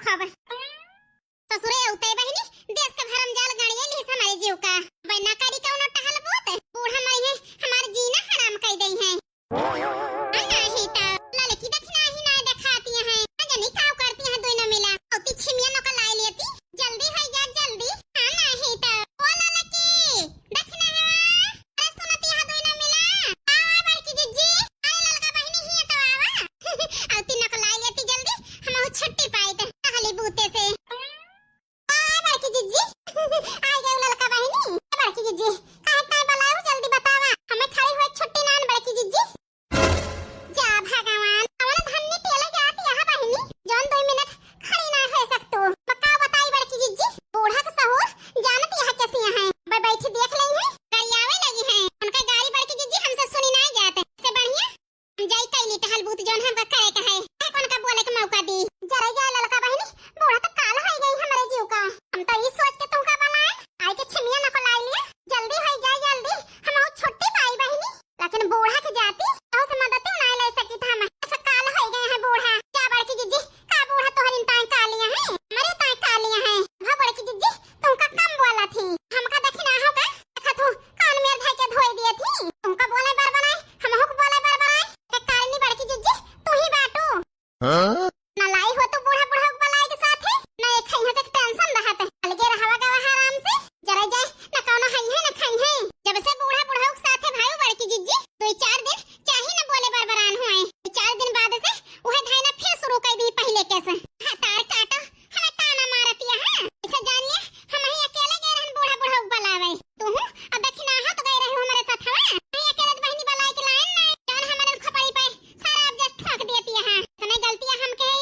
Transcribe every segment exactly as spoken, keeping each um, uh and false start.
पब। ससुरे उतै बहिनी, देश का भरम जाल गाड़िए लिहिस हमरे जीव का। वै ना करी कौनो टहल बूत, बूढ़ा मरिहैं, हमार जीना हराम कइ देइहैं। आ नाही त, ललकी दखिनही नाहीं देखाती हैं, न जनी काउ करती हैं दुइनो मिला। अउती छिमिया नोका लाइ लेती, जल्दी होइ जा जल्दी। आ नाही त, ओ ललकी, दखिनही वा। अरे सुनती है दुइनो मिला, आवा बड़की जिज्जी, अरे ललका बहिनी हियाँ तो आवा। अउती नोका लाइ लेती जल्दी, हमहू छुट्टी पाइत टहली बूते से। आ, बड़की जिज्जी, आइ गयू ललका बहिनी। बड़की जिज्जी, काहे ताईं बलायू, जल्दी बतावा। हमें खड़ी होइ छुट्टी नाहीं बड़की जिज्जी। जा भगवान, कवन धन्य टेले जात यह बहिनी, जौन दुइ मिनट खड़ी नाहीं होइ सकतू। बका बताई बड़की जिज्जी, बूढ़ा क सहूर जानत यह कैसी हैं। बै बैठी देख लेइहैं, गरियावै लगिहैं। उनका गारी बड़की जिज्जी हमसे सुनी नाहीं जात। से बढ़िया हम जाई कइली टहल बूत जौन हमका करे क है। ए, कौन का बोले क मौका दी? जरे जाए ललका बहिनी, बूढ़ा तो काल होइ गई हमरे जीव का। हम तो ई सोच के तुमका बलाए, आइ के छिमिया नोका लाइ लिया। जल्दी होइ जाए जल्दी, हमहू छुट्टी पाई बहिनी। लेकिन बूढ़ा के जाती, तो से मदद नाहीं लै सकी था हम। ऐसा काल होइ गए हैं बूढ़ा। क्या बड़की जिज्जी, का बूढ़ा तोहरिन ताईं का लिया है? हमरे ताईं का लिया है? हाँ बड़की जिज्जी, तुमका कम बोला थी, हमका दखिनहा का देखत हूँ, कान मेर धइ के धोइ दिए थी। तुमका बोले बरबराए, हमहू के बोले बरबराए। एक कारणी बड़की जिज्जी, तू ही बाटू। हाँ? ना लाई हो तू बूढ़ा बुढ़ऊ के बलाए के साथे, ना एक है यहाँ तक टेंशन रहत है। अलगे रहवा गवा आराम से, जरा जाए, ना कौनो है है, ना खाई है। जब से बूढ़ा बुढ़ऊ के साथे भाई बड़की जिज्जी, दुइ चार दिन चाही ना बोले बरबरान हुए। दुइ चार दिन बाद से उहे धाइना फिर शुरू कइ दी पहिले के से। हतार काटो, हमें ताना मारतिया है। इसे जान लिया, हम ही अकेले गए रहन बूढ़ा बुढ़ऊ बलावे। तू हूँ, अब दखिनहा तो गए रहू हमरे साथ हवा। हम ही अकेले तो बहिनी बलाए के लायन ना। जौन हमरे खोपड़ी पे सारा अब जस ठोक दियतिया है। तने गलतिया हमके है,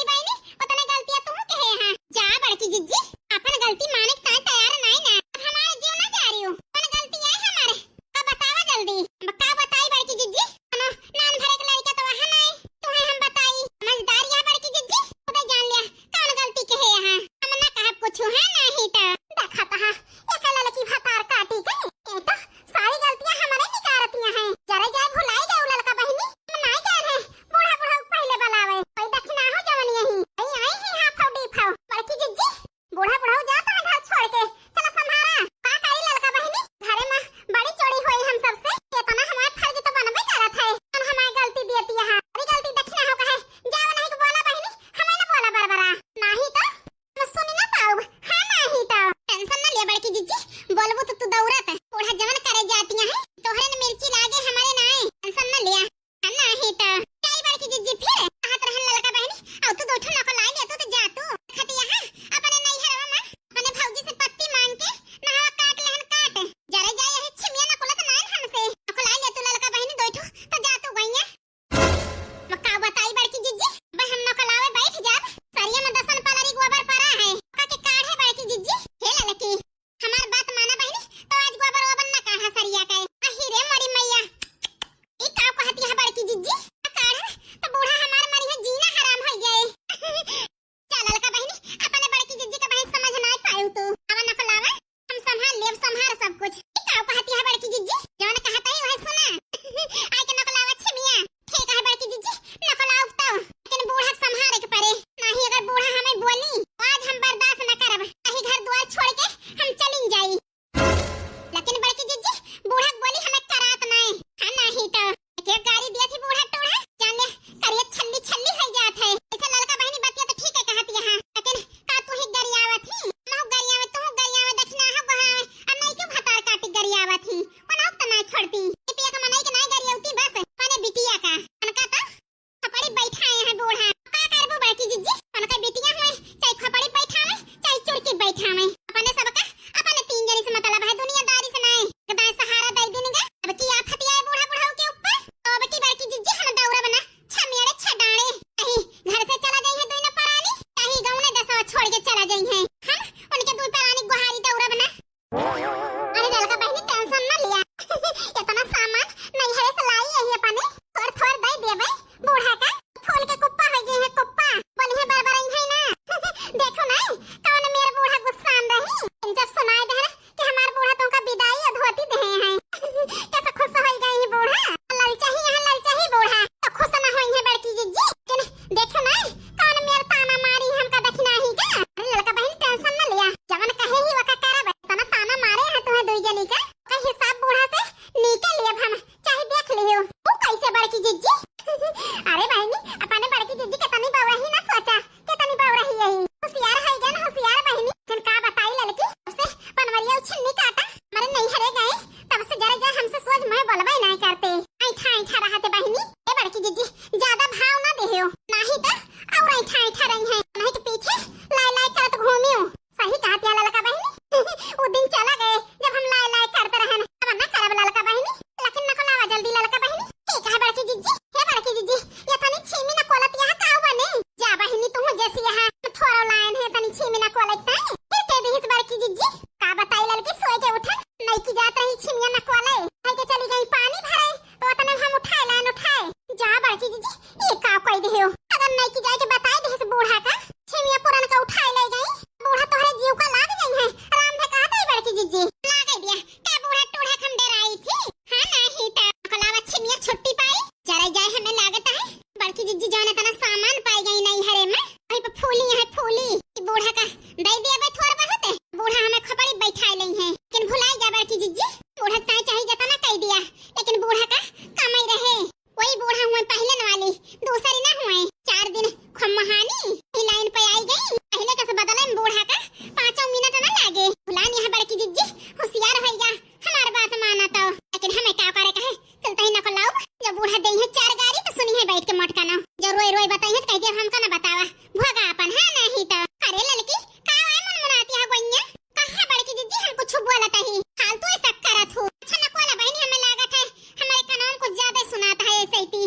त और ऐठा ऐठा रही हैं, नहीं तो पीछे लाय लाय करत घूमियो। सही कहत या ललका बहिनी। उ दिन चला गए जब हम लाय लाय करत रहन। अब ना करब ललका बहिनी, लेकिन नकोलावा जल्दी ललका बहिनी। ठीक है बड़की जिज्जी। हे बड़की जिज्जी, ये तनी छीमी नकोलत यहाँ का बने? जा बहिनी तू जैसी यहाँ थोड़ा लायन है तनी छीमी नकोलत ताई। फिर कह दिहिस बड़की जिज्जी, का बताई ललकी सोए के उठन, नई की जात रही छिमिया नकोले, भाई के चली गई पानी भरे, तो उतने हम उठाए लायन उठाए। जा बड़की जिज्जी, ये का कह दिहियो? अगर नई की जाए के बताए दिहिस बूढ़ा का, छिमिया पुरन का उठाए ले गई, बूढ़ा तोहरे जीव का लाग गई है। राम भे कहत है बड़की जिज्जी। लागे दिया, का बूढ़ा टूढ़ा के हम डराई थी? हाँ नहीं तो। नकोलावा छिमिया छुट्टी पाई, जरा जाए हमें लागत है। बड़की जिज्जी जौन इतना सामान पाई गई नैहरे में, वही पे फूली है फूली। ई बूढ़ा का दे दिया बे थोड़ बहुत है, बूढ़ा हमें खपड़ी बैठाए लई है। लेकिन भुलाई जा बड़की जिज्जी, बूढ़ा ताई चाहे जतना कह दिया, लेकिन बूढ़ा का कमाई रहे। वही बूढ़ा हुए पहले न वाली, दूसरी ना हुए। चार दिन खम्महानी, ई लाइन पे आई गई। पहले कस बदले में बूढ़ा का पाँचों मिनट ना लागे। भुलान यहाँ बड़की जिज्जी, होशियार होइगा, हमार बात माना तो। लेकिन हमें का करे कहे, चलते ही नकोलावा, जब बूढ़ा दे है चार गारी तो सुनी है बैठ के मोटका ना। जब रोए रोए बताई है तो कह दिया हमका ना बतावा, भोगा अपन है नहीं तो। अरे ललकी, का आए मन मुनाती है गोइया? कहाँ बड़की जिज्जी हम कुछ बोलत ही, फालतू ही शक करत हूँ। अच्छा नकोला बहिनी, हमें लागत है हमारे कानों में कुछ ज्यादा सुनात है ऐसे ही।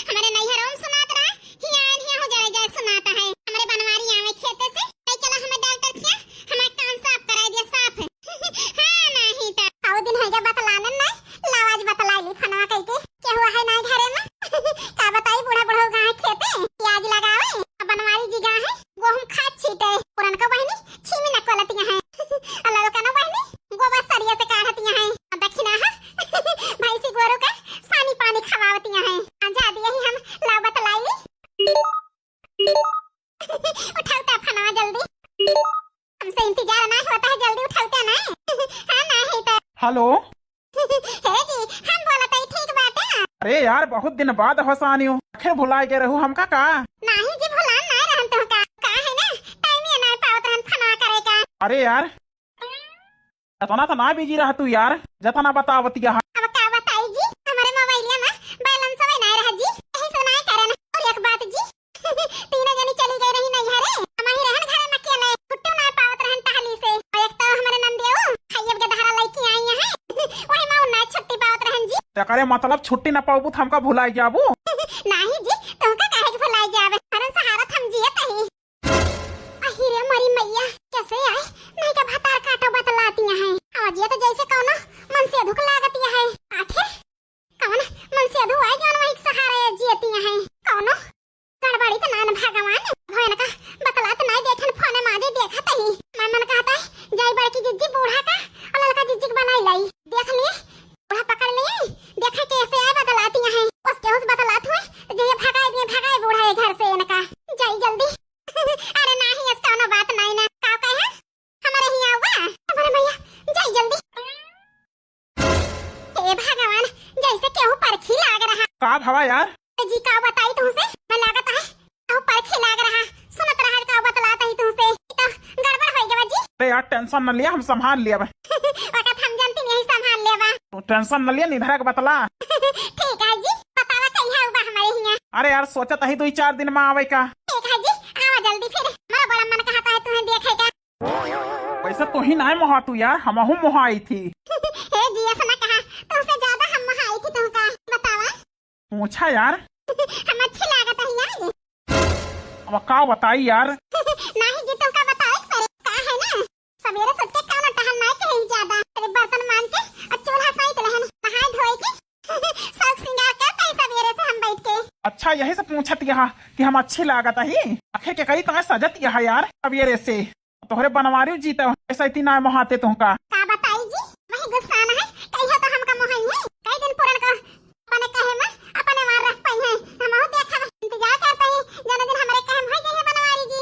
हमारे नैहरों में सुनात रहा, हियाँ आइन हियाँ हो जाए जाए सुनात है। हमारे बनवारी आवे खेते से, ले चला हमें डॉक्टर किया, हमारे कान साफ कराई दिया साफ। हाँ नहीं तो। आओ दिन है क्या बतलाने ना, लाओ आज बतलाई ली फनवा कह के, क्या हुआ है ना घरे में? का बताई बूढ़ा बूढ़ा गा है खेते, प्याज लगावे, अब बनवारी जी गा है, गोहूँ खाद छीटे, पुरनका बहिनी छीमी नकोलतिया है। अल्लाह लोका ना बहिनी, गोबर सरिया से काढ़तिया है। आ दक्षिणा है, भैंसी गोरू का सानी पानी खवावतिया है। आ जा दिए ही हम लाओ बतलाई ली। उठाओ तो फनवा जल्दी। हमसे इंतजार ना होता है, जल्दी उठाओ तो ना। हाँ ना है तो। हेलो। हे जी, हम बोलत हई ठीक बाटे। अरे यार, बहुत दिन बाद हसानियो, आखिर भुलाए गए रहू हमका का? नाही जी, भुलान ना रहन तो का, का है ना, टाइम ये ना पावत रहन फना करे का। अरे यार, इतना तो ना बिजी रह तू यार, जतना बतावत यहाँ। अब का बताई जी, हमारे मोबाइलिया में बैलेंस भी ना रह जी, यही से ना करन। और एक बात जी, तीनों जनी चली गई रही नैहरे, हम ही रहन घरे में अकेले, छुट्टी ना पावत रहन टहली से। और एक तो हमारे नंदियो खाइब के धारा लेके आई है, वही में ना छुट्टी पावत रहन जी। तेकरे मतलब छुट्टी ना पाबू तो हमका भुलाई जाबू? नाही जी, तुमका काहे के भुलाई जाबे, हरन सहारा हम जियत ही। अही रे मरी मैया, कैसे आए? नहीं का भतार काटो बतलाती है। आज ये तो जैसे कौनो मन से दुख लागती है। आखिर कौन मन से दुआई जौन वही के सहारे जियती है? कौनो गड़बड़ी तो नान भगवान। भयन का बतलात नहीं देखन फोन माजे देखत ही। मैं मन कहता है, जाई बड़की जिज्जी बूढ़ा का और ललका जिज्जी के बनाई लाई। देख लिए, बूढ़ा पकड़ लिए, देखे कैसे आए बतलाती है। उसके उस बतलात हुए, तो जइए भगाए दिए, भगाए बूढ़ा ये घर से इनका। जाई जल्दी। अरे नाही, ऐसा कौनो बात नाही ना। का कहे? हमारे ही आवा। हमारे भैया, जाई जल्दी। हे भगवान, जैसे केहू परखी लाग रहा। का भवा यार? जी का बताई तुमसे? मैं लागत है, केहू परखी लाग रहा। सुनत रहा का बतलात ही तुमसे। ई तो गड़बड़ हो गया जी। अरे यार, टेंशन न लिया, हम संभाल लिया बा। वक्त हम जानती नहीं संभाल लेबा। तू टेंशन न लिया, निधरा के बतला। ठीक है जी, बतावा कहिया आवा हमारे हिया। अरे यार, सोचत ही दो चार दिन में आवे का। ठीक है जी, आवा जल्दी फिर। हमारा बड़ा मन कहता है तुम्हें देखे का। वैसे तू ही ना मोहा तू यार, हमहू मोहाई थी। हे जी, ऐसा ना कहा, तुमसे ज्यादा हम मोहाई थी तुमका। बतावा। पूछा यार। हम अच्छी लागत है यार। अब का बताई यार। नाही जी, तुमका बताए के पड़े। का है ना, सवेरे सुत के कौनो टहल नाई के ही ज्यादा। तेरे बर्तन मांज के और चूल्हा साइत लेहन, नहाए धोए के। सब श्रृंगार करते ही सवेरे से हम बैठ के। अच्छा, यही से पूछत यहाँ कि हम अच्छी लागत ही। आखिर के करी तुम्हें सजत यहाँ यार सवेरे से। तोहरे बनवारी जी तो ऐसा इतनी ना मोहाते तुमका। का बताई जी, वही गुस्सा ना है, कहियो तो हमका मोहाई है। कई दिन पुरन का अपने कहे में अपने मार रख पाई है। हम और देखा इंतजार करते ही, जने दिन हमारे कहे में हो गई है बनवारी जी।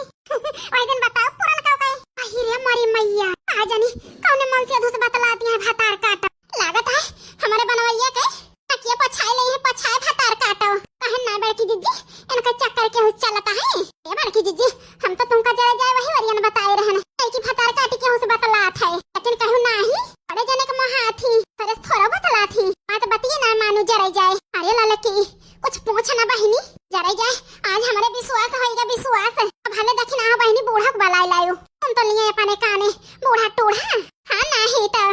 वही दिन बताओ पुरन का कहे। अही रे मरी मैया, आ जानी कौन मन से अधूस बतलाती है भतार काटा। लागत है हमारे बनवैया के तकिया पछाए ले है, पछाए भतार काटो। कहन ना बड़की जिज्जी, इनका चक्कर केहू चलता है। ए बड़की जिज्जी, हम तो तुमका जरा जाए वही वरियन बताए रहन। कई की भतार काटी केहू से बतलात है, लेकिन कहू नाही, बड़े जने के मोहात ही, सरे थोड़ा बतलात ही। बात बतिए ना मानू जरे जाए। अरे ललकी, कुछ पूछ ना बहिनी, जरे जाए। आज हमारे विश्व बस होइगा विश्वास। अब हमें देखी ना बहिनी बूढ़ा के बलाई लायो। हम तो लिए अपने काने बूढ़ा टूढ़ा। हाँ, नहीं तो।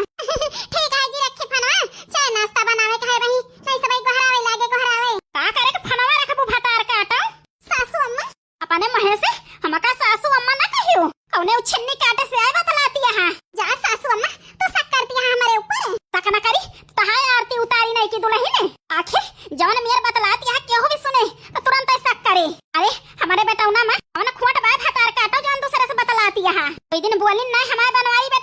ठीक है जी, रखी फनवा। चाय नाश्ता बनावे के है वही। नहीं सब गोहरावे लागे, गोहरावे। का करे के फनवा रखबू भतार काटो? सासू अम्मा। अपने मुँहे से हमका सासू अम्मा ना कहियो। कौने उछन्नी काटे से आए बतलाती यहाँ। जा सासू अम्मा, तू शक करती है हमारे ऊपर। शक ना करी, तहाय आरती उतारी नहीं की दुल्हन है। आखिर जौन मेर बतलाती है केहू भी सुने तो तुरंत शक करे। अरे हमारे बेटौना में कौन खोट बाय भतार काटो जौन दूसरे से बतलाती है। कोई दिन बोलिन ना हमारे बनवारी बे